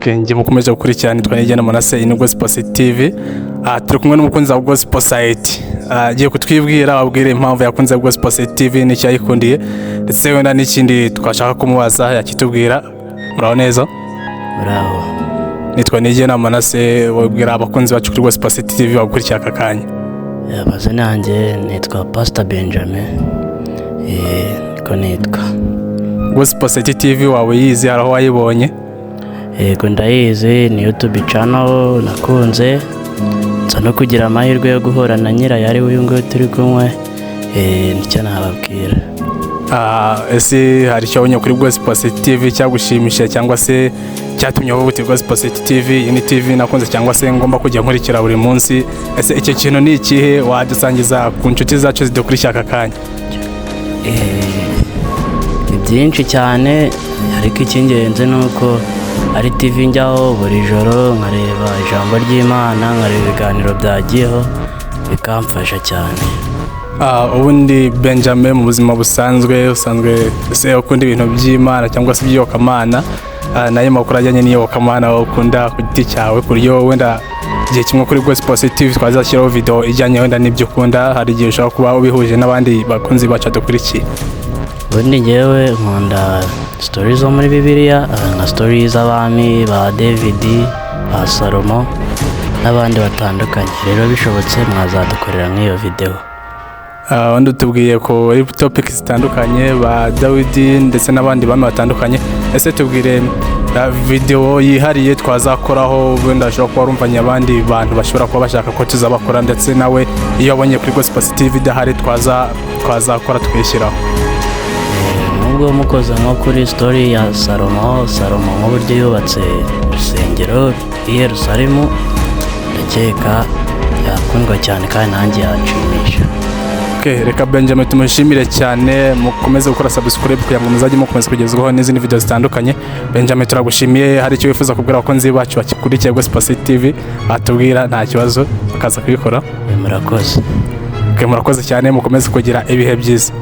Okay, njye mukomeje gukurikirana nitwa Nigena Manase, iyi ni Gospel City TV. Turi kumwe n'umukunzi wa Gospel Site. Agiye kutwibwira, ababwire impamvu yakunze Gospel City TV n'icyo yayikundiye, ndetse wenda n'ikindi twashaka kumubaza yakitubwira. Muraho neza? Muraho. Nitwa Nigena Manase, wabwira abakunzi bacu kuri Gospel City TV bagukurikira aka kanya. Amazina yanjye nitwa Pastor Benjamin, niko nitwa. Gospel City TV waba uyizi? Hari aho wayibonye? Yego, ndayizi, ni YouTube channel nakunze, nza no kugira amahirwe yo guhura na nyirayo, ari we uyu nguyu turi kumwe. Nicyo nababwira. Ese hari icyo wabonye kuri Gospel City TV cyagushimishije, cyangwa se cyatumye uvuga uti: "Gospel City TV, iyi ni TV nakunze", cyangwa se ngomba kujya nkurikira buri munsi? Ese icyo kintu ni ikihe wadusangiza ku nshuti zacu zidukurikira aka kanya? Ni byinshi cyane, ariko icy'ingenzi ni uko ari TV njyaho buri joro nkareba ijambo ry'Imana, nkareba ibiganiro byagiyeho, bikamfasha cyane. Ubundi Benjamin, mu buzima busanzwe, usanzwe ese ukunda ibintu by'Imana cyangwa se iby'iyobokamana? Nayo makuru ajyanye n'iyobokamana ukunda ku giti cyawe, ku buryo wenda igihe kimwe kuri Gospel City TV twazashyiraho video ijyanye wenda n'ibyo ukunda, hari igihe ushobora kuba ubihuje n'abandi bakunzi bacu badukurikiye? Ubundi ngewe nkunda story zo muri Bibiliya, nka story z'abami ba David, ba Salomo n'abandi batandukanye. Rero bishobotse mwazadukorera nk'iyo videwo. Ubundi tubwiye ko ari topic zitandukanye, ba Dawidi ndetse n'abandi bami batandukanye. Ese tubwire video yihariye twazakoraho, wenda ashobora kuba warumvanye abandi bantu bashobora kuba bashaka ko tuzabakora, ndetse nawe iyo wabonye kuri Gospel City TV idahari twazakora tukayishyiraho. Nubwo mukoze nko kuri story ya Salomo, Salomo nk'uburyo yubatse urusengero i Yerusalemu, ndakeka yakundwa cyane kandi nanjye yanshimisha. Okay, reka Benjamin tumushimire cyane. Mukomeze gukora subscribe kugira ngo muzajye mukomeza kugezwaho n'izindi video zitandukanye. Benjamin, turagushimiye. Hari icyo wifuza kubwira abakunzi bacu bakikurikiye Gospel City TV? Batubwira, nta kibazo, bakaza kubikora. Murakoze. Okay, murakoze cyane, mukomeze kugira ibihe byiza.